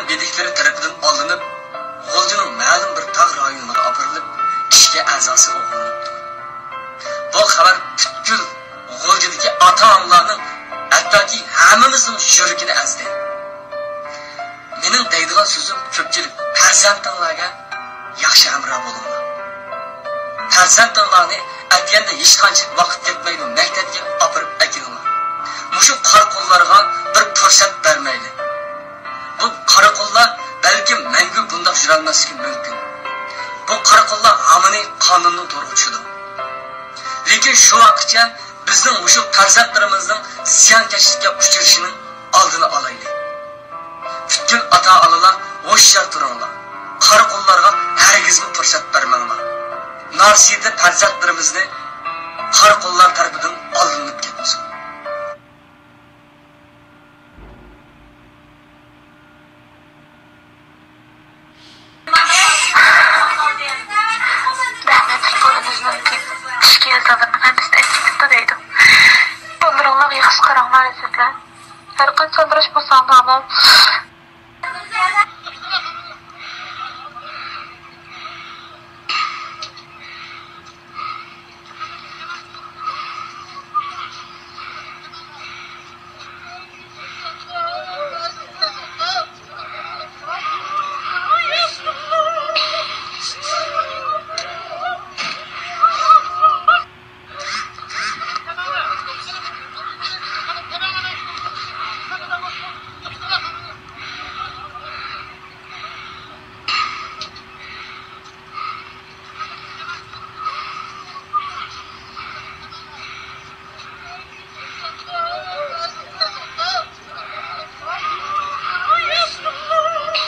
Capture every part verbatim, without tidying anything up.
بىلىكلىرى تەرىپىدىن ئالدىنىپ، غۇلجىنىڭ مەلۇم بىر تاغ رايونىغا ئاپىرىلىپ، ئىچكى ئەزاسى ئوغرىلىنىپتۇ. بۇ خەۋەر پۈتكۈل غۇلجىدىكى ئاتا-ئانىلارنىڭ، ھەتتاكى ھەممىمىزنىڭ يۈرىكىنى ئەزدى. مېنىڭ دەيدىغان سۆزۈم كۆپچىلىك، پەرزەنتىڭلارگە ياخشى ھەمراھ بولۇڭلار. پەرزەنتىڭلارنى ئەتىگەندە ھېچقانچە ۋاقىت كەتمەيدۇ مەكتەپكە ئاپىرىپ ئەكېلىڭلار. مۇشۇ قارا قوللارغا بىر پۇرسەت بەرمەيلى. بۇ قارا قوللار بەلكىم مەڭگۈ بۇنداق يۈرەلمەسلىكى مۇمكىن. بۇ قارا قوللار ھامىنى قانۇننىڭ تورىغا چۈشىدۇ. لېكىن شۇ ۋاقىتقىچە بىزنىڭ مۇشۇ پەرزەنتلىرىمىزنىڭ زىيانكەشلىككە ئۇچرىشىنىڭ ئالدىنى ئالايلى. پۈتكۈل ئاتا-ئانىلار ھوشيار تۇرۇڭلار. قارا قوللارغا ھەرگىزمۇ پۇرسەت بەرمەڭلار. ناسىيىتى پەرزەنتلىرىمىزنى قارا قوللار تەرىپىدىن ئالدىنىپ كەتمىسۇن. رەھمەتلىك بالىمىزنىڭكى ئىچكى ئەزالىرىنىڭ ھەممىسىنى ئەكېتىپتۇ دەيدۇ. بالىلىرىڭلارغا ياخشى قاراڭلار ئەزىزلەر. ھەرقانچە ئالدىراش بولساڭلارمۇ.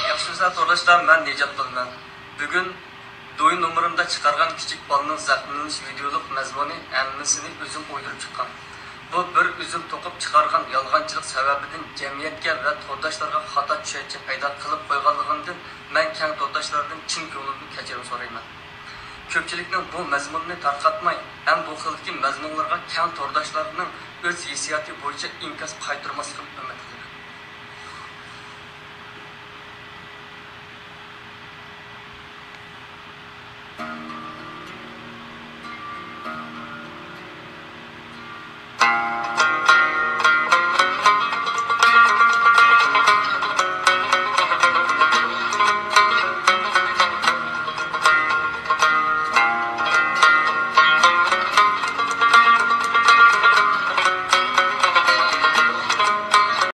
ياخشىمۇسىلەر تورداشلار، مەن نىجات بولىمەن. بۈگۈن دوي نومۇرۇمدا چىقارغان كىچىك بالىنىڭ زەخىملىنىش ۋىدېئولۇق مەزمۇنى ھەممىسىنى ئۆزۈم ئويدۇرۇپ چىققان. بۇ بىر ئۆزۈم توقۇپ چىقارغان يالغانچىلىق سەۋەبىدىن جەمئىيەتكە ۋە تورداشلارغا خاتا چۈشەنچە پەيدا قىلىپ قويغانلىقىمدىن مەن كەڭ تورداشلاردىن چىن كۆڭلۈمدىن كەچۈرۈم سورايمەن. كۆپچىلىكنىڭ بۇ مەزمۇننى تارقاتماي ھەم بۇ خىلدىكى مەزمۇنلارغا كەڭ تورداشلارنىڭ ئۆز ھېسسىياتى بويىچە ئىنكاس قايتۇرماسلىقىنى ئۈمىد